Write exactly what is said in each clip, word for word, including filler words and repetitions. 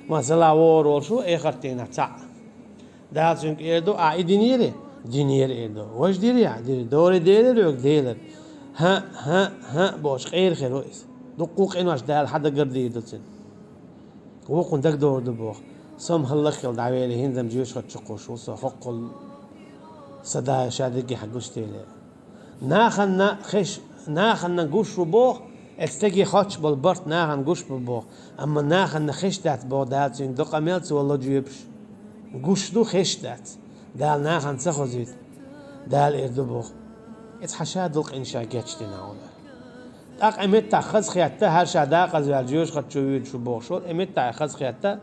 Масала, вор волуш ву эхартийнахь цхьаъ. Дала цуьнга эр ду: «Ахь и динера?» «Динера», эр ду. «Важа дирий ахь?» «Дира». «Дора делира хьоьга?» «Делира». «ХӀаъ, хӀаъ, хӀаъ», – бохуш, къера хир ву иза. Дуккха къинош Дала хьан дагардийр ду цуьнан. Вукхун дагадогӀур ду боху. Со-м хӀаллакьхила дӀавели, хӀинца-м жоьжахати чу кхуьуш ву со, хӀоккхул сан да ша дерриге хьан гуш делира. Нахана хеш, нахана гуш ву боху, оцу стеге хоттуш болу барт нахана гуш бу боху, амма нахана хеш дац боху Дала цуьнга, до къамел цо ло жоьпаш. Гуш ду, хеш дац. Дала нахана ца хозуьйту. Дала эр ду боху. Иза хьан ша долу къин ша гечдина хьуна. ТӀаккха и меттахь хазахетта, хӀара ша дакъазваьлла жоьжахати чу вуьйцуш ву бохуш волу, и меттахь хазахетта,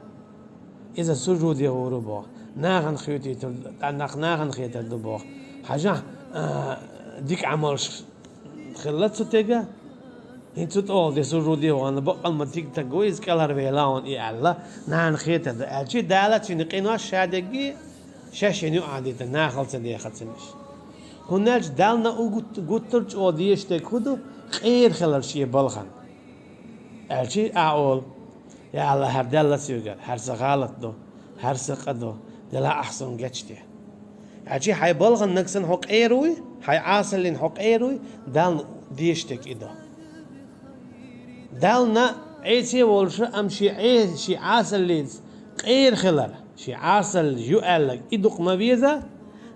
иза сужуде гӀур ву боху. Нахана хетар ду, тӀаккха нах нахана хетар ду боху. Хьажахь, а, дика Ӏамалш хилла цу стеган. ХӀинца цу тӀехула де сужуде вахана, баккъал ма дика стаг ву иза, кӀелхьарвелла хьуна и аьлла, нахана хетар ду аьлча, Дала цуьнан къинош ша дерриге шаьш йина юкъахь дитина, нахала ца дехира цуьнан уьш. ХӀунда аьлча Далла а гуттар-, гуттар а чӀогӀа дезаш дерг хӀун ду, къера хилар шен балхана. Аьлча а олу: «Я АллахӀ, хӀара даьлла соьгара, хӀара сан гӀалат ду, хӀара сан къа ду, делахь ахь суна гечде». Аьлча хьайн балхана нагахь санна хьо къера вуй, хьайн Ӏасаллина хьо къера вуй, Далла дезаш дерг и ду. Далла Ӏеса а волуша, амма шен Ӏе-, шен Ӏасаллица къера хилар, шен Ӏасалла ю аьлларг и дукха ма веза,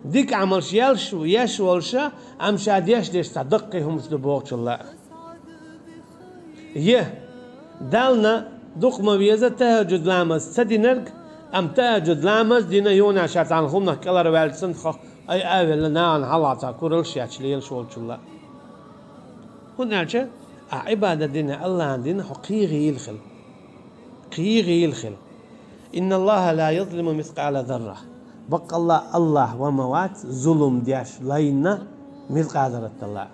дика Ӏамалш еш, еш волуша, амма ша деш дерш цхьа даккхий хӀуманаш ду бохучул а. Я, Далла дукха ма веза тахӀажуд ламаз ца динарг, амма тахӀажуд ламаз дина, юха ша цхьана хӀуманах кӀелхьарваьлча санна, хо, айа а велла, нахана хьалха цхьа куралш еш лелаш волчул а. ХӀунда аьлча ахь Ӏибадат дина, АллахӀана дина хьо кхин гӀийла хила. Кхин гӀийла хила. «Инна АллахӀа ла язлиму мискъала зарра». Баккъалла АллахӀ ван ма вац зулум деш лайна мискъала зарратал а.